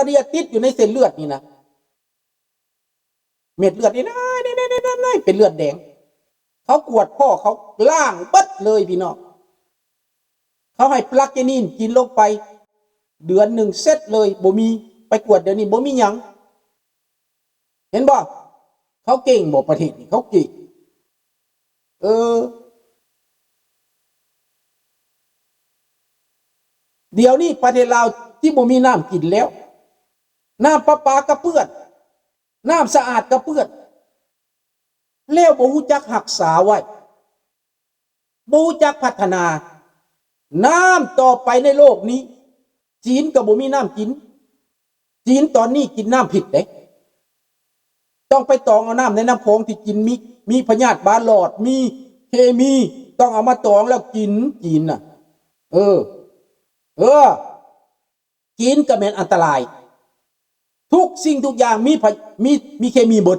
ລາເຣັຽຕິດຢູ່ໃນເສັ້ນເລືອດນີ້ນະ ເມັດເລືອດນີ້ນະ ເປັນເລືອດແດງ. ເຂົາກວດພໍ້ ເຂົາລ້າງເບິດເລີຍພີ່ນ້ອງ. ເຂົາໃຫ້ປລັກເຈນີນກິນລົງໄປ ເດືອນໜຶ່ງເຊັດເລີຍ ບໍ່ມີ. ໄປກວດດຽວນີ້ບໍ່ມີຫຍັງ. ເຫັນບໍ່? ເຂົາເກັ່ງບໍ່? ປະເທດນີ້ເຂົາເກັ່ງ. ເອີ ດຽວນີ້ປະເທດລາວຊິບໍ່ມີນ້ຳກິນແລ້ວ. ນ້ຳປະປາກະເປື້ອນ, ນ້ຳສະອາດກະເປື້ອນ, ແລ້ວບໍ່ຮູ້ຈັກຮັກສາໄວ້, ບໍ່ຮູ້ຈັກພັດທະນາ. ນ້ຳຕໍ່ໄປໃນໂລກນີ້ ຈີນກໍບໍ່ມີນ້ຳກິນ. ຈີນຕອນນີ້ກິນນ້ຳຜິດເດ້. ຕ້ອງໄປຕອງເອົານ້ຳໃນນ້ຳຂອງທີ່ກິນ ມີ ມີພະຍາດບາຫຼອດ, ມີເຄມີ, ຕ້ອງເອົາມາຕອງແລ້ວກິນ, ຈີນນະ. ເອີ ເອີ. ຈີນກໍແມ່ນອັນຕະລາຍ. ທຸກສິ່ງທຸກຢ່າງມີພະ ມີ ມີເຄມີເບິດ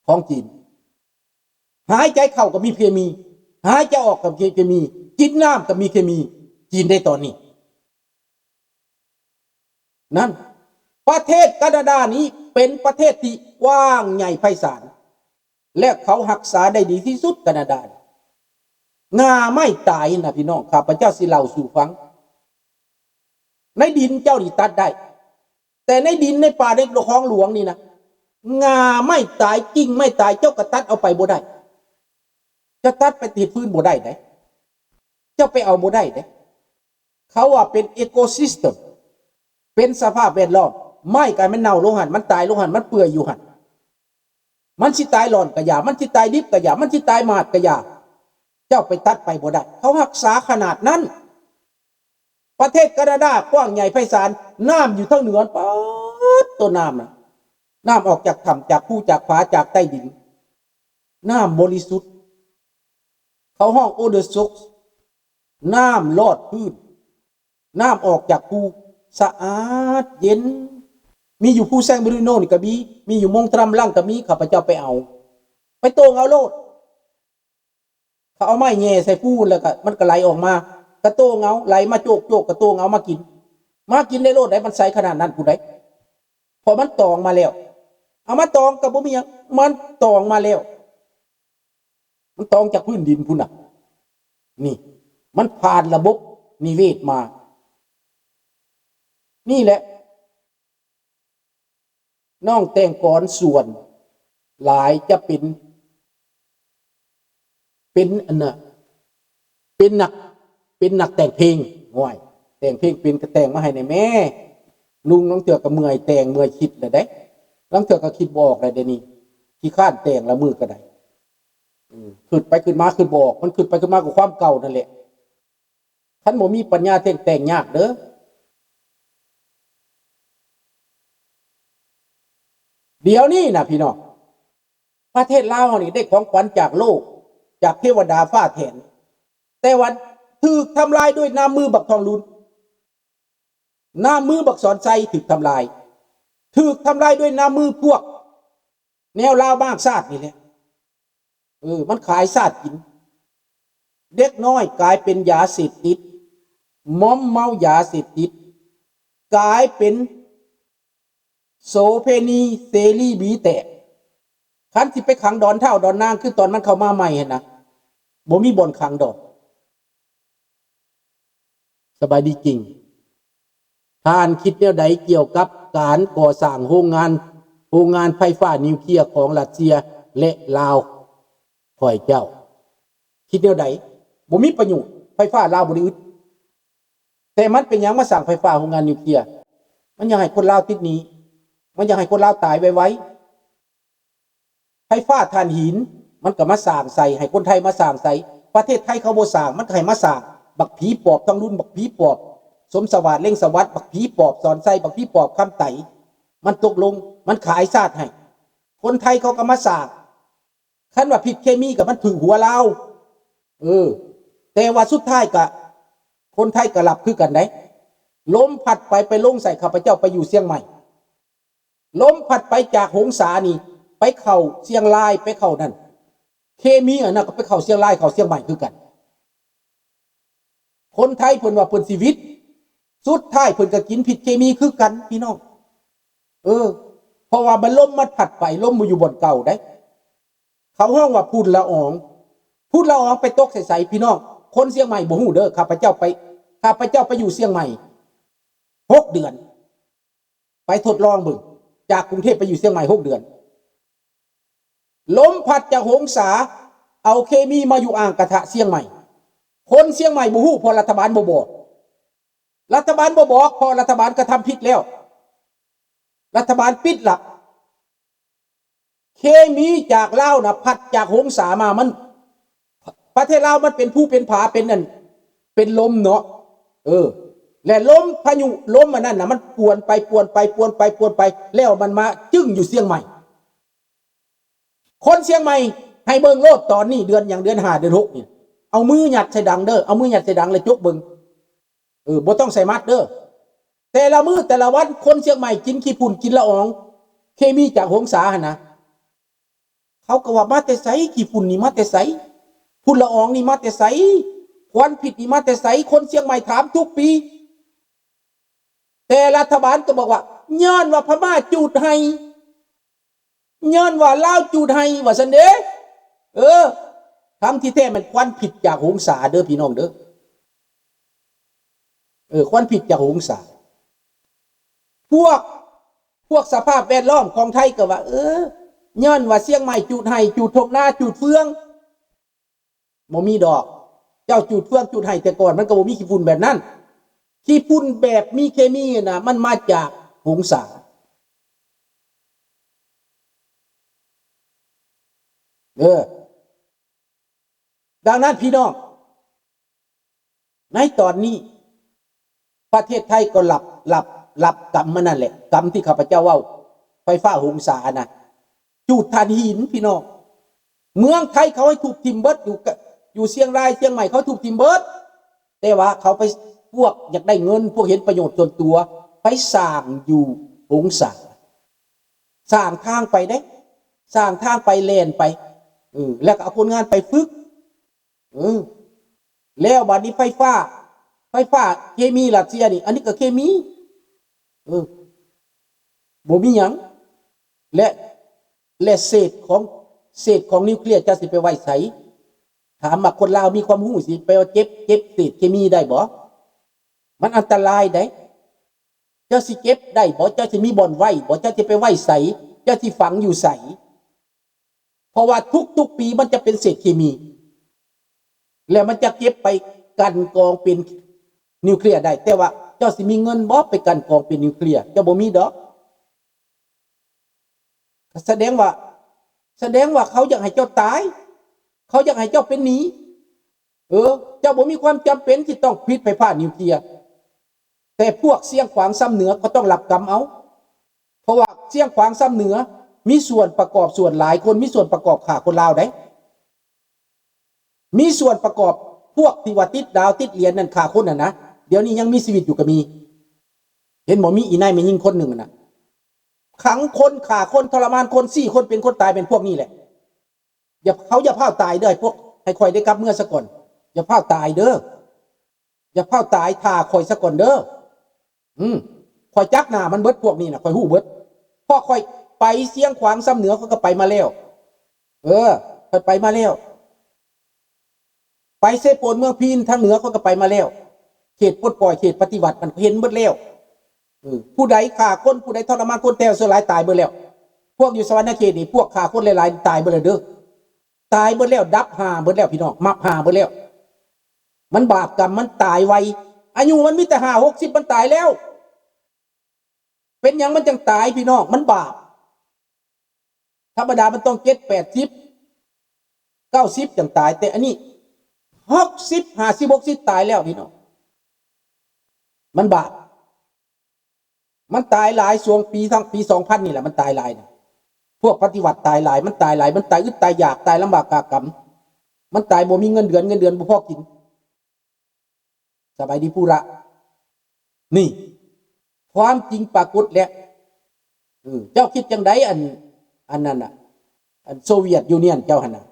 ຂອງຈີນ. ຫາຍໃຈເຂົ້າກໍມີເຄມີ, ຫາຍໃຈອອກກໍມີເຄມີ, ກິນນ້ຳກໍມີເຄມີ. ຈີນໃນຕອນນີ້ ນັ້ນ ປະເທດການາດານີ້ເປັນປະເທດທີ່ກວ້າງໃຫຍ່ໄພສານ ແລະ ເຂົາຮັກສາໄດ້ດີທີ່ສຸດ ການາດາ. ງ່າໄມ້ຕາຍນະພີ່ນ້ອງ, ຂ້າພະເຈົ້າຊິເລົ່າສູ່ຟັງ. ໃນດິນເຈົ້ານີ້ຕັດໄດ້, ແຕ່ໃນດິນໃນປ່າໃນຄອງຫຼວງນີ້ນະ, ງ່າໄມ້ຕາຍ, ກິ່ງໄມ້ຕາຍ, ເຈົ້າກໍຕັດເອົາໄປບໍ່ໄດ້. ເຈົ້າຕັດໄປເຮັດຟືນບໍ່ໄດ້ເດ້. ເຈົ້າໄປເອົາບໍ່ໄດ້ເດ້. ເຂົາວ່າເປັນ ecosystem ເປັນສະພາບແວດລ້ອມ. ໄມ້ກໍໃຫ້ມັນເນົ່າລົງຫັ້ນ, ມັນຕາຍລົງຫັ້ນ, ມັນເປື່ອຍຢູ່ຫັ້ນ. ມັນຊິຕາຍຮ້ອນກະຢ່າ, ມັນຊິຕາຍດິບກະຢ່າ, ມັນຊິຕາຍໝາດກະຢ່າ, ເຈົ້າໄປຕັດໄປບໍ່ໄດ້. ເຂົາຮັກສາຂະໜາດນັ້ນ. ປະເທດການາດາກວ້າງໃຫຍ່ໄພສານ, ນ້ຳຢູ່ທາງເໜືອ ປາດໂຕ ນ້ຳນະ, ນ້ຳອອກຈາກຖ້ຳ, ຈາກພູ, ຈາກຜາ, ຈາກໃຕ້ດິນ, ນ້ຳບໍລິສຸດ. ເຂົາຮ້ອງ eau de source, ນ້ຳລອດພື້ນ, ນ້ຳອອກຈາກພູ ສະອາດເຢັນ. ມີຢູ່ພູແຊງບຣູໂນນີ້ກໍມີ, ມີຢູ່ມົງຕຣຳລັງກໍມີ, ຂ້າພະເຈົ້າໄປເອົາ, ໄປໂຕ່ງເອົາໂລດ. ເຂົາເອົາໄມ້ແຫຍ່ໃສ່ພູແລ້ວກໍ ມັນກໍໄຫຼອອກມາ, ກະໂຕ່ງເອົາ, ໄຫຼມາໂຈກໆ ກະໂຕ່ງເອົາມາກິນ, ມາກິນໄດ້ໂລດໃດ໋. ມັນໃສຂະໜາດນັ້ນພຸ້ນໃດ໋, ເພາະມັນຕອງມາແລ້ວ. ເອົາມາຕອງກໍບໍ່ມີຫຍັງ, ມັນຕອງມາແລ້ວ. ມັນຕອງຈາກພື້ນດິນພຸ້ນນະ. ນີ້ ມັນຜ່ານລະບົບນິເວດມາ. ນີ້ແຫຼະ ນ້ອງແຕ່ງກອນສ່ວນຫຼາຍຈະເປັນ ເປັນອັນນ່າ ເປັນນັກ ເປັນນັກແຕ່ງເພງ. ໂອ້ຍ ແຕ່ງເພງເປັນກໍແຕ່ງມາໃຫ້ແດ່ແມ້. ລຸງລາງເທື່ອກໍເມື່ອຍແຕ່ງ ເມື່ອຍຄິດແລ້ວເດ້. ລາງເທື່ອກໍຄິດບໍ່ອອກແລ້ວເດນີ້, ຂີ້ຄ້ານແຕ່ງລະມື້ກໍໄດ້. ອືມ ຄິດໄປຄິດມາຄິດບໍ່ອອກ, ມັນຄິດໄປຄິດມາກໍຄວາມເກົ່ານັ້ນແຫຼະ. ຄັນບໍ່ມີປັນຍາແຕ່ງ ແຕ່ງຍາກເດີ້. ດຽວນີ້ນະພີ່ນ້ອງ, ປະເທດລາວເຮົານີ້ໄດ້ຂອງຂວັນຈາກໂລກ, ຈາກເທວະດາຟ້າແຖນ, ແຕ່ວ່າຖືກທຳລາຍດ້ວຍນ້ຳມືບັກທອງລຸນ. ນ້ຳມືບັກສອນໄຊຖືກທຳລາຍ, ຖືກທຳລາຍດ້ວຍນ້ຳມືພວກແນວລາວມາກຊາດນີ້ແຫຼະ. ເອີ ມັນຂາຍຊາດກິນ. ເດັກນ້ອຍກາຍເປັນຢາເສບຕິດ, ມອມເມົາຢາເສບຕິດ, ກາຍເປັນໂສເພນີເສລີບີແຕກ. ຄັນຊິໄປຂັງດອນທ້າວດອນນາງ ຄືຕອນມັນເຂົ້າມາໃໝ່ຫັ້ນນະ, ບໍ່ມີບ່ອນຂັງດອກ. ສະບາຍດີຈິງ. ທ່ານຄິດແນວໃດກ່ຽວກັບການກໍ່ສ້າງໂຮງງານ, ໂຮງງານໄຟຟ້ານິວເຄຍຂອງຣັດເຊຍ ແລະ ລາວ? ຂ້ອຍເຈົ້າ ຄິດແນວໃດ? ບໍ່ມີປະໂຫຍດ, ໄຟຟ້າລາວບໍ່ໄດ້ອຶດ. ແຕ່ມັນເປັນຫຍັງມາສ້າງໄຟຟ້າໂຮງງານນິວເຄຍ? ມັນຢາກໃຫ້ຄົນລາວຕິດໜີ້, ມັນຢາກໃຫ້ຄົນລາວຕາຍໄວໆ. ໄຟຟ້າຖ່ານຫີນ ມັນກໍມາສ້າງໃສ່, ໃຫ້ຄົນໄທມາສ້າງໃສ່. ປະເທດໄທເຂົາບໍ່ສ້າງ, ມັນກໍໃຫ້ມາສ້າງ. ບັກຜີປອບທອງລຸນ, ບັກຜີປອບສົມສະຫວາດ ເລັງສະຫວັດ, ບັກຜີປອບສອນໄຊ, ບັກຜີປອບຄຳໄຕ, ມັນຕົກລົງ, ມັນຂາຍຊາດໃຫ້. ຄົນໄທເຂົາກໍມາສ້າງ. ຄັນວ່າພິດເຄມີກໍມັນຖືກຫົວລາວ. ເອີ ແຕ່ວ່າສຸດທ້າຍກະ ຄົນໄທກໍຮັບຄືກັນໄດ໋. ລົມພັດໄປ, ໄປລົງໃສ່ຂ້າພະເຈົ້າໄປຢູ່ຊຽງໃໝ່. ລົມພັດໄປຈາກຫົງສານີ້ ໄປເຂົ້າຊຽງລາຍ, ໄປເຂົ້ານັ້ນ. ເຄມີອັນນັ້ນກໍໄປເຂົ້າຊຽງລາຍ, ເຂົ້າຊຽງໃໝ່ຄືກັນ. ຄົນໄທເພິ່ນວ່າເພິ່ນຊິຫວິດ, ສຸດທ້າຍເພິ່ນກໍກິນພິດເຄມີຄືກັນ ພີ່ນ້ອງ. ເອີ ເພາະວ່າມັນ ລົມມັນພັດໄປ ລົມບໍ່ຢູ່ບ່ອນເກົ່າໃດ. ເຂົາຮ້ອງວ່າຝຸ່ນລະອອງ. ຝຸ່ນລະອອງໄປຕົກໃສໆ ພີ່ນ້ອງ? ຄົນຊຽງໃໝ່ບໍ່ຮູ້ເດີ. ຂ້າພະເຈົ້າໄປ ຂ້າພະເຈົ້າໄປຢູ່ຊຽງໃໝ່ຫົກເດືອນ. ໄປທົດລອງເບິ່ງ ຈາກກຸງເທບໄປຢູ່ຊຽງໃໝ່ຫົກເດືອນ. ລົມພັດຈາກຫົງສາ ເອົາເຄມີມາຢູ່ອ່າງກະທະຊຽງໃໝ່. ຄົນຊຽງໃໝ່ບໍ່ຮູ້ ເພາະລັດຖະບານບໍ່ບອກ. ລັດຖະບານບໍ່ບອກ ເພາະລັດຖະບານກະທຳຜິດແລ້ວ. ລັດຖະບານປິດລັບ. ເຄມີຈາກລາວນະ ພັດຈາກຫົງສາມາ ມັນ ປະເທດລາວມັນເປັນພູເປັນຜາ ເປັນອັນ ເປັນລົມເນາະ. ເອີ ແລະ ລົມພາຍຸ ລົມອັນນັ້ນນະ ມັນປ່ວນໄປ ປ່ວນໄປ ປ່ວນໄປ ປ່ວນໄປ ແລ້ວມັນມາຈຶ້ງຢູ່ຊຽງໃໝ່. ຄົນຊຽງໃໝ່ ໃຫ້ເບິ່ງໂລດຕອນນີ້ ເດືອນຫຍັງ ເດືອນຫ້າ ເດືອນຫົກນີ້ ເອົາມືຍັດໃສ່ດັງເດີ ເອົາມືຍັດໃສ່ດັງແລ້ວຈົກເບິ່ງ. ເອີ ບໍ່ຕ້ອງໃສ່ມັດເດີ. ແຕ່ລະມື້ແຕ່ລະວັນ ຄົນຊຽງໃໝ່ກິນຂີ້ຝຸ່ນ ກິນລະອອງເຄມີຈາກຫົງສາຫັ້ນນະ. ເຂົາກໍວ່າ ມາແຕ່ໃສ? ຂີ້ຝຸ່ນນີ້ມາແຕ່ໃສ? ຝຸ່ນລະອອງນີ້ມາແຕ່ໃສ? ຄວັນພິດນີ້ມາແຕ່ໃສ? ຄົນຊຽງໃໝ່ຖາມທຸກປີ. ແຕ່ລັດຖະບານກໍບອກວ່າ ຍ້ອນວ່າພະມ້າຈູດໄຮ່. ຍ້ອນວ່າລາວຈູດໄຮ່ວ່າຊັ້ນເດ້. ເອີ ທັງທີ່ແທ້ແມ່ນຄວັນພິດຈາກຫົງສາເດີພີ່ນ້ອງເດີ. ເອີ ຄວັນພິດຈາກຫົງສາ. ພວກ ພວກສະພາບແວດລ້ອມຂອງໄທກໍວ່າ ເອີ ຍ້ອນວ່າຊຽງໃໝ່ຈູດໄຮ່ ຈູດທົ່ງນາ ຈູດເຟືອງ. ບໍ່ມີດອກ. ເຈົ້າຈູດເຟືອງຈູດໄຮ່ແຕ່ກ່ອນ ມັນກໍບໍ່ມີຂີ້ຝຸ່ນແບບນັ້ນ. ຂີ້ຝຸ່ນແບບມີເຄມີນະ ມັນມາຈາກຫົງສາ. ເອີ ດັ່ງນັ້ນພີ່ນ້ອງ ໃນຕອນນີ້ ປະເທດໄທກໍຮັບ ຮັບ ຮັບກຳມັນນັ້ນແຫຼະ ກຳທີ່ຂ້າພະເຈົ້າເວົ້າ ໄຟຟ້າຫົງສານະ ຈູດຖ່ານຫີນພີ່ນ້ອງ. ເມືອງໄທເຂົາໃຫ້ທຸບຖິ້ມເບິດ ຢູ່ກະ ຢູ່ຊຽງລາຍ ຊຽງໃໝ່ ເຂົາທຸບຖິ້ມເບິດ. ແຕ່ວ່າເຂົາໄປ ພວກຢາກໄດ້ເງິນ ພວກເຫັນປະໂຫຍດສ່ວນຕົວ ໄປສ້າງຢູ່ຫົງສາ ສ້າງທາງໄປເດ້ ສ້າງທາງໄປແລ່ນໄປ ເອີ ແລ້ວກໍເອົາຄົນງານໄປຝຶກ. ເອີ ແລ້ວບາດນີ້ໄຟຟ້າ ໄຟຟ້າເຄມີຣັດເຊຍນີ້ ອັນນີ້ກໍເຄມີ ເອີ ບໍ່ມີຫຍັງ. ແລະ ແລະເສດຂອງ ເສດຂອງນິວເຄລຍເຈົ້າຊິໄປໄວ້ໃສ? ຖາມວ່າຄົນລາວມີຄວາມຮູ້ຊິໄປວ່າເກັບ ເກັບເສດເຄມີໄດ້ບໍ່? ມັນອັນຕະລາຍເດ້. ເຈົ້າຊິເກັບໄດ້ບໍ່? ເຈົ້າຊິມີບ່ອນໄວ້ບໍ່? ເຈົ້າຊິໄປໄວ້ໃສ? ເຈົ້າຊິຝັງຢູ່ໃສ? ເພາະວ່າທຸກໆປີມັນຈະເປັນເສດເຄມີ ແລ້ວມັນຈະເກັບໄປກັ່ນກອງເປັນນິວເຄລຍໄດ້. ແຕ່ວ່າເຈົ້າຊິມີເງິນບໍ່ໄປກັ່ນກອງເປັນນິວເຄລຍ? ເຈົ້າບໍ່ມີດອກ. ສະແດງວ່າ ສະແດງວ່າເຂົາຢາກໃຫ້ເຈົ້າຕາຍ ເຂົາຢາກໃຫ້ເຈົ້າເປັນໜີ້. ເອີ ເຈົ້າບໍ່ມີຄວາມຈຳເປັນທີ່ຕ້ອງຜະລິດໄຟຟ້ານິວເຄລຍ. ແຕ່ພວກຊຽງຂວາງຊຳເໜືອກໍຕ້ອງຮັບກຳເອົາ ເພາະວ່າຊຽງຂວາງຊຳເໜືອມີສ່ວນປະກອບ ສ່ວນຫຼາຍຄົນມີສ່ວນປະກອບຂ້າຄົນລາວໃດ. ມີສ່ວນປະກອບພວກທີ່ວ່າຕິດດາວຕິດຫຼຽນນັ້ນຂ້າຄົນຫັ້ນນະ. ດຽວນີ້ຍັງມີຊີວິດຢູ່ກໍມີ. ເຫັນບໍ່ ມີອີ່ນາຍແມ່ຍິງຄົນໜຶ່ງຫັ້ນນະ ຂັງຄົນ ຂ້າຄົນ ທໍລະມານຄົນ ຊີ້ຄົນເປັນຄົນຕາຍ ແມ່ນພວກນີ້ແຫຼະ. ຢ່າ ເຂົາຢ່າພ້າວຕາຍເດີ ໃຫ້ພວກ ໃຫ້ຂ້ອຍໄດ້ກັບເມືອສາກ່ອນ. ຢ່າພ້າວຕາຍເດີ ຢ່າພ້າວຕາຍ ຖ້າຂ້ອຍສາກ່ອນເດີ. ອືມ ຂ້ອຍຈັກໜ້າມັນເບິດ ພວກນີ້ນະ ຂ້ອຍຮູ້ເບິດ ເພາະຂ້ອຍໄປຊຽງຂວາງຊຳເໜືອ ຂ້ອຍກໍໄປມາແລ້ວ. ເອີ ຂ້ອຍໄປມາແລ້ວ. ໄປເຊໂປນເມືອງພີນທາງເໜືອ ຂ້ອຍກໍໄປມາແລ້ວ. ເຂດປົດປ່ອຍ ເຂດປະຕິວັດ ມັນເຫັນເບິດແລ້ວ. ເອີ ຜູ້ໃດຂ້າຄົນ ຜູ້ໃດທໍລະມານຄົນ ແຕ່ສ່ວນຫຼາຍຕາຍເບິດແລ້ວ. ພວກຢູ່ສະຫວັນນະເຂດນີ້ ພວກຂ້າຄົນຫຼາຍໆ ຕາຍເບິດແລ້ວເດີ. ຕາຍເບິດແລ້ວ ດັບຫາເບິດແລ້ວ ພີ່ນ້ອງ ໝັກຫາເບິດແລ້ວ. ມັນບາບກຳ ມັນຕາຍໄວ. ອາຍຸມັນມີແຕ່ຫ້າຫົກສິບ ມັນຕາຍແລ້ວ. ເປັນຫຍັງມັນຈັ່ງຕາຍ ພີ່ນ້ອງ? ມັນບາບ. ທຳມະດາມັນຕ້ອງເຈັດແປດສິບ ເກົ້າສິບຈັ່ງຕາຍ ແຕ່ອັນນີ້ຫົກສິບ ຫ້າສິບ ຫົກສິບ ຕາຍແລ້ວ ພີ່ນ້ອງ. ມັນບາບ. ມັນຕາຍຫຼາຍຊ່ວງປີ ທັງປີສອງພັນນີ້ແຫຼະ ມັນຕາຍຫຼາຍນະ. ພວກປະຕິວັດຕາຍຫຼາຍ ມັນຕາຍຫຼາຍ ມັນຕາຍອຶດຕາຍຢາກ ຕາຍລຳບາກກາກຳ ມັນຕາຍບໍ່ມີເງິນເດືອນ ເງິນເດືອນບໍ່ພໍກິນ. ສະບາຍດີປູຣະ ນີ້ ຄວາມຈິງປາກົດແລ້ວ. ເອີ ເຈົ້າຄິດຈັ່ງໃດ? ອັນ ອັນນັ້ນນະ ອັນໂຊວຽດຢູນຽນເຈົ້າຫັ້ນນະ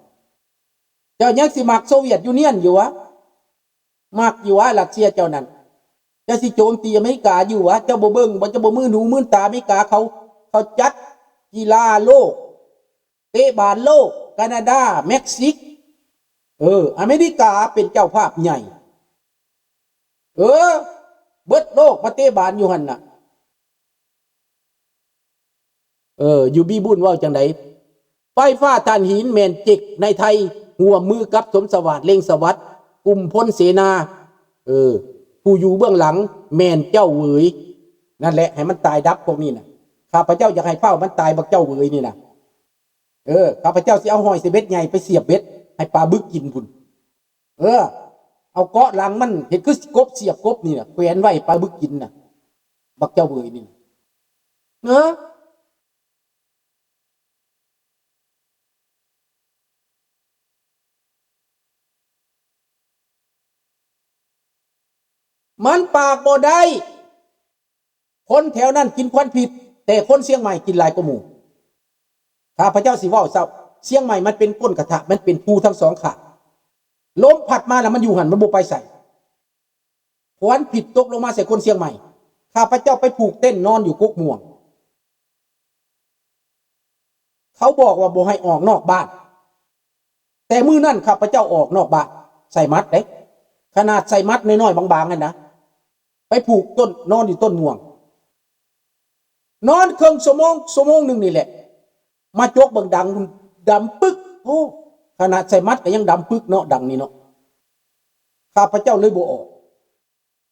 ເຈົ້າຍັງຊິມັກໂຊວຽດຢູນຽນຢູ່ຫວາ? ມັກຢູ່ຫວາ ຣັດເຊຍເຈົ້ານັ້ນ? ເຈົ້າຊິໂຈມຕີອາເມລິກາຢູ່ຫວາ? ເຈົ້າບໍ່ເບິ່ງບໍ່? ເຈົ້າບໍ່ມືໜູມືນຕາອາເມລິກາເຂົາ ເຂົາຈັດກິລາໂລກ ເຕະບານໂລກ ການາດາ ເມັກຊິກ ເອີ ອາເມລິກາເປັນເຈົ້າພາບໃຫຍ່ ເອີ ເບິດໂລກມາເຕະບານຢູ່ຫັ້ນນະ. ເອີ ຢູ່ບີບຸນເວົ້າຈັ່ງໃດ? ໄຟຟ້າຖ່ານຫີນແມ່ນເຈັກໃນໄທ ຮ່ວມມືກັບສົມສະຫວາດ ເລັ່ງສະຫວັດ ກຸ່ມພົນເສນາ ເອີ ຜູ້ຢູ່ເບື້ອງຫຼັງແມ່ນເຈົ້າເຫວີຍ. ນັ້ນແຫຼະ ໃຫ້ມັນຕາຍດັບພວກນີ້ນະ. ຂ້າພະເຈົ້າຢາກໃຫ້ຟ້າວມັນຕາຍ ບັກເຈົ້າເຫວີຍນີ້ນະ. ເອີ ຂ້າພະເຈົ້າຊິເອົາຫອຍເສເບັດໃຫຍ່ໄປສຽບເບັດໃຫ້ປາບຶກກິນພຸ້ນ. ເອີ ເອົາເກາະຫຼັງມັນ ເຮັດຄືກົບສຽບກົບນີ້ນະ ແຂວນໄວ້ປາບຶກກິນນະ ບັກເຈົ້າເຫວີຍນີ້ນະ. ເອີ ມັນປາກບໍ່ໄດ້. ຄົນແຖວນັ້ນກິນຄວັນພິດ ແຕ່ຄົນຊຽງໃໝ່ກິນຫຼາຍກວ່າໝູ່. ຂ້າພະເຈົ້າຊິເວົ້າເຈົ້າ, ຊຽງໃໝ່ມັນເປັນກົ້ນກະທະ, ມັນເປັນພູທັງສອງຂ້າງ. ລົມພັດມາແລ້ວມັນຢູ່ຫັ້ນ, ມັນບໍ່ໄປໃສ. ຄວັນພິດຕົກລົງມາໃສ່ຄົນຊຽງໃໝ່. ຂ້າພະເຈົ້າໄປຜູກເຕັນນອນຢູ່ກົກມ່ວງ. ເຂົາບອກວ່າບໍ່ໃຫ້ອອກນອກບ້ານ, ແຕ່ມື້ນັ້ນຂ້າພະເຈົ້າອອກນອກບ້ານ ໃສ່ໝັດເດ້, ຂະໜາດໃສ່ໝັດນ້ອຍໆບາງໆຫັ້ນນະ, ໄປຜູກຕົ້ນ, ນອນຢູ່ຕົ້ນມ່ວງ, ນອນເຄິ່ງຊົ່ວໂມງ, ຊົ່ວໂມງໜຶ່ງນີ້ແຫຼະ, ມາຈົກເບິ່ງດັງ ດຳປຶກ. ໂອ້ ຂະໜາດໃສ່ໝັດກໍຍັງດຳປຶກເນາະ, ດັງນີ້ເນາະ. ຂ້າພະເຈົ້າເລີຍບໍ່ອອກ.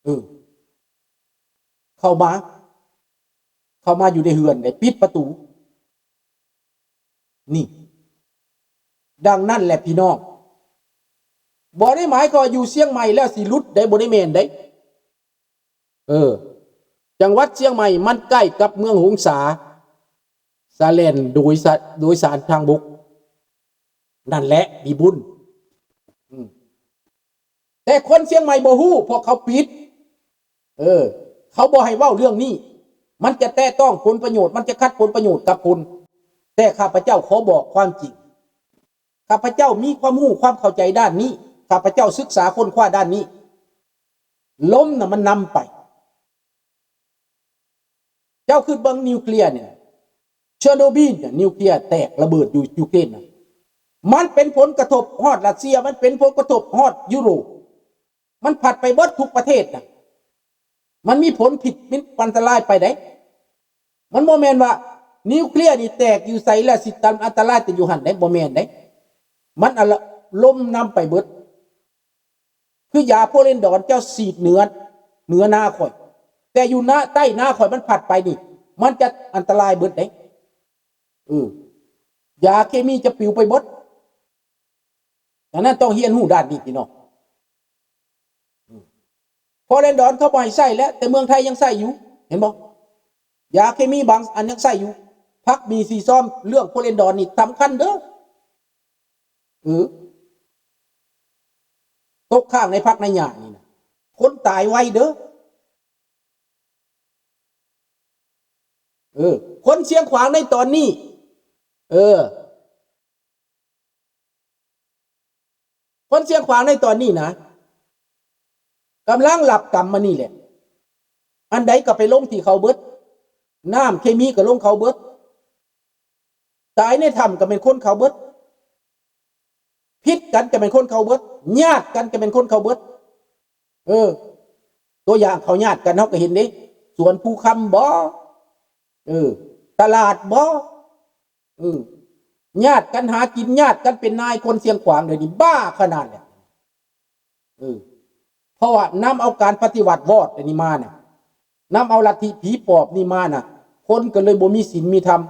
ເອີ ເຂົ້າມາ, ເຂົ້າມາຢູ່ໃນເຮືອນເດ້, ປິດປະຕູ. ນີ້ ດັ່ງນັ້ນແຫຼະພີ່ນ້ອງ, ບໍ່ໄດ້ໝາຍຄວາມວ່າຢູ່ຊຽງໃໝ່ແລ້ວຊິຫຼຸດເດ້, ບໍ່ໄດ້ແມ່ນເດ້. ເອີ ຈັງຫວັດຊຽງໃໝ່ມັນໃກ້ກັບເມືອງຫົງສາ, ສາແລ່ນໂດຍສາ, ໂດຍສານທາງບົກ. ນັ້ນແຫຼະ ບີບຸນ. ອືມ. ແຕ່ຄົນຊຽງໃໝ່ບໍ່ຮູ້ ເພາະເຂົາປິດ. ເອີ ເຂົາບໍ່ໃຫ້ເວົ້າເລື່ອງນີ້. ມັນຈະແຕະຕ້ອງຜົນປະໂຫຍດ, ມັນຈະຂັດຜົນປະໂຫຍດກັບຄົນ. ແຕ່ຂ້າພະເຈົ້າຂໍບອກຄວາມຈິງ. ຂ້າພະເຈົ້າມີຄວາມຮູ້ຄວາມເຂົ້າໃຈດ້ານນີ້. ຂ້າພະເຈົ້າສຶກສາຄົ້ນຄວ້າດ້ານນີ້. ລົມນະມັນນຳໄປ. ເຈົ້າຄິດເບິ່ງນິວເຄລຍນີ້ນະ, ເຊີໂນບິນນະ, ນິວເຄລຍແຕກລະເບີດຢູ່ຢູເຄຣນນະ, ມັນເປັນຜົນກະທົບຮອດຣັດເຊຍ, ມັນເປັນຜົນກະທົບຮອດຢູໂຣບ, ມັນພັດໄປເບິດທຸກປະເທດນະ, ມັນມີຜົນພິດ, ມີອັນຕະລາຍໄປໃດ໋. ມັນບໍ່ແມ່ນວ່ານິວເຄລຍນີ້ແຕກຢູ່ໃສແລ້ວຊິອັນຕະລາຍແຕ່ຢູ່ຫັ້ນໃດ໋, ບໍ່ແມ່ນໃດ໋. ມັນອັນລະ ລົມນຳໄປເບິດ. ຄືຢາໂພເຣນດອນເຈົ້າສີດເໜືອ, ເໜືອນາຂ້ອຍ, ແຕ່ຢູ່ນາ, ໃຕ້ນາຂ້ອຍມັນພັດໄປນີ້, ມັນຈະອັນຕະລາຍເບິດເດ້. ເອີ ຢາເຄມີຈະປິວໄປເບິດ. ອັນນັ້ນຕ້ອງຮຽນຮູ້ດ້ານນີ້ພີ່ນ້ອງ. ໂພເຣນດອນເຂົາບໍ່ໃຫ້ໃຊ້ແລ້ວ, ແຕ່ເມືອງໄທຍັງໃຊ້ຢູ່, ເຫັນບໍ່? ຢາເຄມີບາງອັນຍັງໃຊ້ຢູ່. ພັກມີສີຊອມ, ເລື່ອງໂພເຣນດອນນີ້ສຳຄັນເດີ້. ເອີ ຕົກຄ້າງໃນຜັກໃນຫຍ້ານີ້ນະ, ຄົນຕາຍໄວເດີ້. ເອີ ຄົນຊຽງຂວາງໃນຕອນນີ້, ເອີ ຄົນຊຽງຂວາງໃນຕອນນີ້ນະ ກຳລັງຮັບກຳມານີ້ແຫຼະ. ອັນໃດກໍໄປລົງທີ່ເຂົາເບິດ, ນ້ຳເຄມີກໍລົງເຂົາເບິດ, ຕາຍໃນຖ້ຳກໍແມ່ນຄົນເຂົາເບິດ, ຜິດກັນກໍແມ່ນຄົນເຂົາເບິດ, ຍາດກັນກໍແມ່ນຄົນເຂົາເບິດ. ເອີ ຕົວຢ່າງເຂົາຍາດກັນເຮົາກໍເຫັນເດ້, ສວນພູຄຳບໍ? ເອີ ຕະຫຼາດບໍ? ເອີ ຍາດກັນຫາກິນ, ຍາດກັນເປັນນາຍຄົນຊຽງຂວາງ, ດຽວນີ້ບ້າຂະໜາດແຫຼະ. ເອີ ເພາະວ່ານຳເອົາການປະຕິວັດວອດອັນນີ້ມານະ, ນຳເອົາລັດທິຜີປອບນີ້ມານະ, ຄົນກໍເລີຍບໍ່ມີສິນມີທຳ,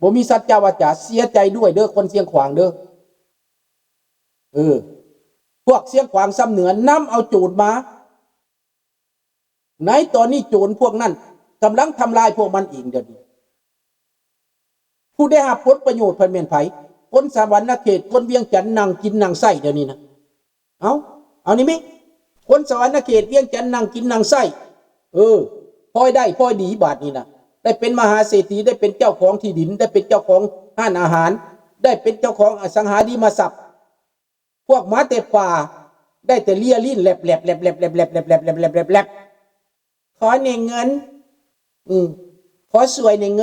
ບໍ່ມີສັດຈະວາຈາ. ເສຍໃຈດ້ວຍເດີ້ ຄົນຊຽງຂວາງເດີ້. ເອີ ພວກຊຽງຂວາງຊຳເໜືອນຳເອົາໂຈນມາ. ໃນຕອນນີ້ໂຈນພວກນັ້ນກຳລັງທຳລາຍພວກມັນເອງດຽວນີ້. ຜູ້ໄດ້ຮັບຜົນປະໂຫຍດເພິ່ນແມ່ນໃຜ? ຄົນສະຫວັນນະເຂດ, ຄົນວຽງຈັນ, ນັ່ງກິນນັ່ງໃຊ້ດຽວນີ້ນະ. ເອົາ, ເອົານີ້ແມະ, ຄົນສະຫວັນນະເຂດ, ວຽງຈັນ, ນັ່ງກິນນັ່ງໃຊ້. ເອີ, ພອຍໄດ້ພອຍດີບາດນີ້ນະ. ໄດ້ເປັນມະຫາເສດຖີ, ໄດ້ເປັນເຈົ້າຂອງທີ່ດິນ, ໄດ້ເປັນເຈົ້າຂອງຮ້ານອາຫານ, ໄດ້ເປັນເຈົ້າຂອງອະສັງຫາລິມະຊັບ. ພວກມາແຕ່ປ່າ ໄດ້ແຕ່ເລຍລີ້ນແລັບໆ ແລັບໆ ແລັບໆ ແລັບໆ ແລັບໆ ແລັບໆ ແລັບໆ ແລັບໆ ແລັບໆ ຂໍແດ່ເງິນ ອືມ ຂໍຊ່ວຍແດ່ເງິນ.